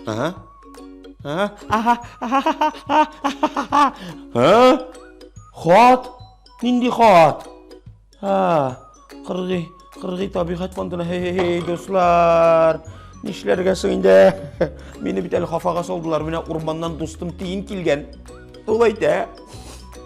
Ага. Ага. Ага. Хат? Нинди хат? Ха, кыргый, кыргый табигать фондына. Хей, дуслар. Нишләргә соң инде? Мине бит әле хафага салдылар. Менә урманнан дустым тиен килгән. Ул әйтә,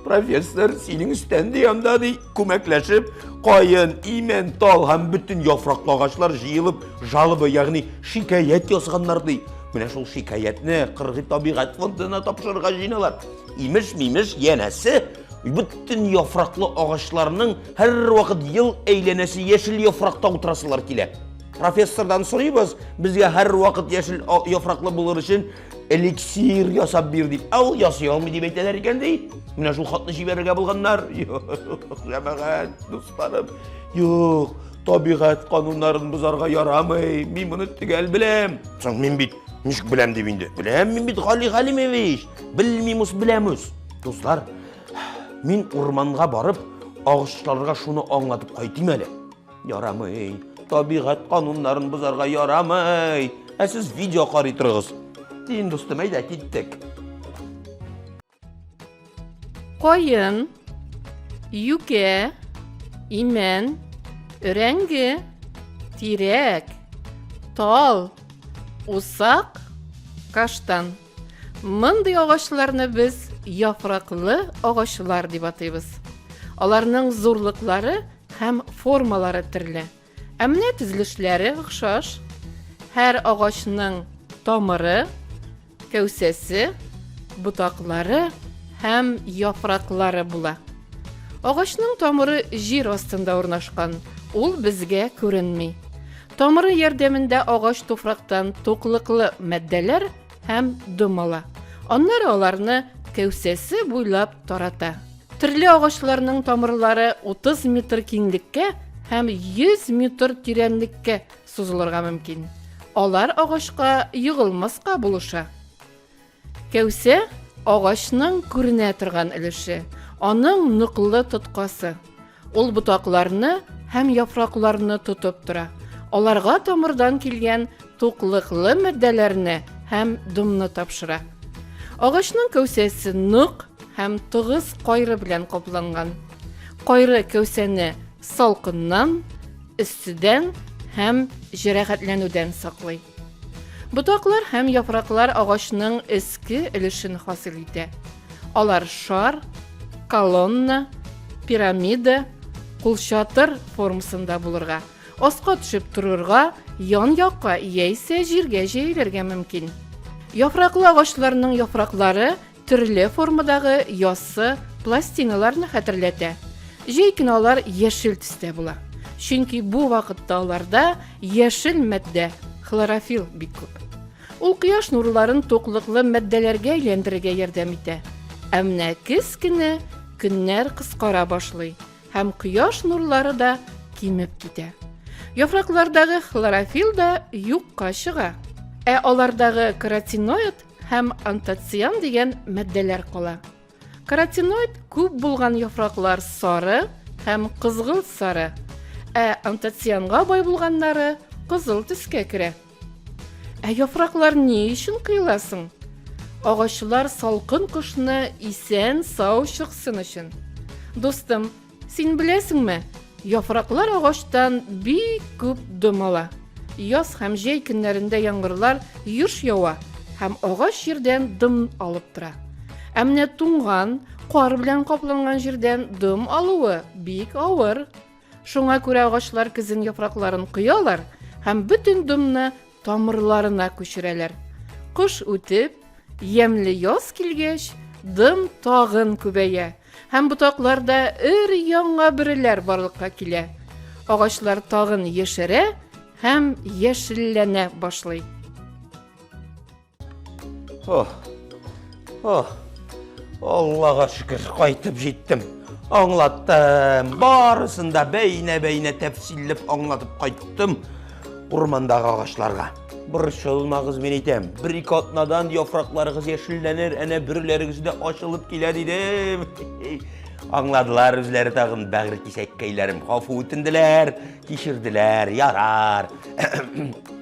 профессор, синең өстән ди анда ди, күмәкләшеп, каен, имән, тал һәм бөтен яфраклы агачлар җыелып, жалоба, ягъни шикаять язганнар ди. Менә шул шикаятьне кыргый табигать фондына тапшырырга җыеналар. Имеш-мимеш, янәсе, бөтен яфраклы агачларның һәрвакыт ел әйләнәсе яшел яфракта утырасылар килә. Профессордан сорыйбыз, безгә һәрвакыт яшел яфраклы булыр өчен эликсир ясап бир дип. Ә ул ясый алмый дип әйтәләр икән ди. Менә шул хатны җибәрергә булганнар. Юк, җәмәгать, дусларым. Юк, табигать кануннарын бозарга ярамый. Мин моны төгәл беләм. Соң мин бит ничек беләм дип инде. Беләм мин бит Гали Галимович. Белмим ус, беләм ус. Дуслар, мин урманга барып, агачларга шуны аңлатып кайтыйм әле. Ярамый. Табигать кануннарын бозарга ярамый. Ә сез видео карый торыгыз. Тиен дустым, әйдә киттек. Каен, юкә, имән, өрәңге, тирәк, тал, усак, каштан. Мондый агачларны без яфраклы агачлар дип атыйбыз. Аларның зурлыклары һәм формалары төрле. Ә менә төзелешләре охшаш. Һәр агачның тамыры, кәүсәсе, ботаклары һәм яфраклары була. Агачның тамыры җир астында урнашкан, ул безгә күренми. Тамыры ярдәмендә агач туфрактан туклыклы матдәләр һәм дым ала. Аннары аларны кәүсәсе буйлап тарата. Төрле агачларның тамырлары 30 метр киңлеккә һәм 100 метр тирәнлеккә сузылырга мөмкин. Алар агачка егылмаска булыша. Кәүсә агачның күренә торган өлеше, аның ныклы тоткасы. Ул ботакларны һәм яфракларны тотып тора. Аларга тамырдан килгән туклыклы матдәләрне һәм дымны тапшыра. Агачның кәүсәсе нык һәм тыгыз кайры белән капланган. Кайры кәүсәне салкыннан, эсседән һәм җәрәхәтләнүдән саклый. Ботаклар һәм яфраклар агачның өске өлешен хасил итә. Алар шар, колонна, пирамида, кулчатыр формасында булырга, аска төшеп торырга, ян-якка яисә җиргә җәелергә мөмкин. Яфраклы агачларның яфраклары Төрле формадагы яссы пластиналарны хәтерләтә. Җәй көне алар яшел төстә була. Чөнки бу вакытта аларда яшел матдә, хлорофилл бик күп. Ул кояш нурларын туклыклы матдәләргә әйләндерергә ярдәм итә. Ә менә көз көне көннәр кыскара башлый һәм кояш нурлары да кимеп китә. Яфраклардагы хлорофилл да юкка чыга. Ә алардагы каротиноид һәм антоциан дигән матдәләр кала. Каротиноид күп булган яфраклар сары һәм кызгылт сары, ә антоцианга бай булганнары кызыл төскә керә. Ә яфраклар ни өчен коела соң? Агачлар салкын кышны исән-сау чыксын өчен. Дустым, Син беләсеңме, яфраклар агачтан бик күп дым ала. Яз һәм җәй көннәрендә яңгырлар еш ява һәм агач җирдән дым алып тора. Ә менә туңган, кар белән капланган җирдән дым алуы бик авыр. Шуңа күрә агачлар көзен яфракларын коялар һәм бөтен дымны тамырларына күчерәләр. Кыш үтеп, ямьле яз килгәч, дым тагын күбәя һәм ботакларда өр-яңа бөреләр барлыкка килә. Агачлар тагын яшәрә һәм яшелләнә башлый. Ох, ох, Аллага шөкер, кайтып җиттем. Аңлаттым, барысын да бәйнә-бәйнә тәфсилләп аңлатып кайттым урмандагы агачларга. Борчылмагыз, мин әйтәм, бер-ике атнадан яфракларыгыз яшелләнер, әнә бөреләрегез дә ачылып килә, дидем. Аңладылар үзләре тагын бәгырь кисәккәйләрем, гафу үтенделәр, кичерделәр, ярар.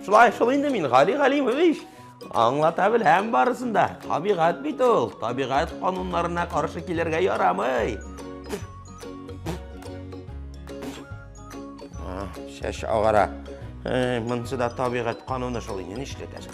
Шулай шул инде мин, Гали Галимович. Аңлата беләм барысын да. Табигать бит ул. Табигать кануннарына каршы килергә ярамый. Чәч агара. Монысы да табигать кануны шул инде, нишләтәсең?